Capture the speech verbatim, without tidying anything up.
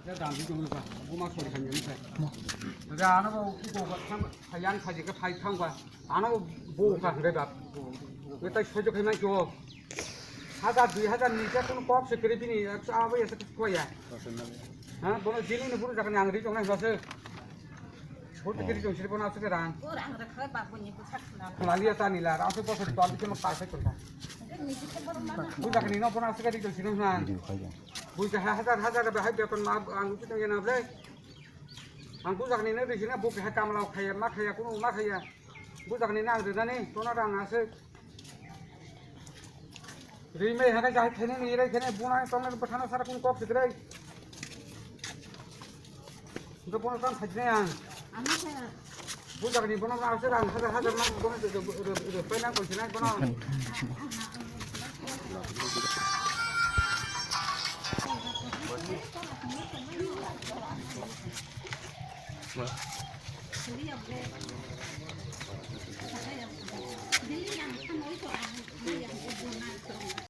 Ya dan di dong ba, bu ma sori kan yang sai. Da ano ba ku ko ba thang, sayang saji ka phai thang ba. Ano bo ka hre ba. Ngi tai sojo khai mai jo. Hajar dui hajar ni ja kono kok se kre bini, abo ya se ko ya. Ha, bono jini ni buru jaga ni ang ri jong nai ba se. Buru kiri jong siri bono asuk rang. Lali ya tani la, asuk bosor tol ke mak ta sai ko. Bu jaga ni no bono asuk ri jong siri na. Video khai ya. Buja ha hajar hajar ba hai beton ma ang uchi tong yana ble. Ang bujak ni ne risi na buk ha kamla khaya ma khaya kunu ma khaya. Bujak ni nang rina ni tona rang ase. Ri me ha ka jai khene ni rai khene buna tong na bthana sara kun kok sikrai. Ndo bono tang khajne ang. Ano khe. Bujak ni bono ma se rang hajar hajar ma bono de de de de pai nang koi sinai bono.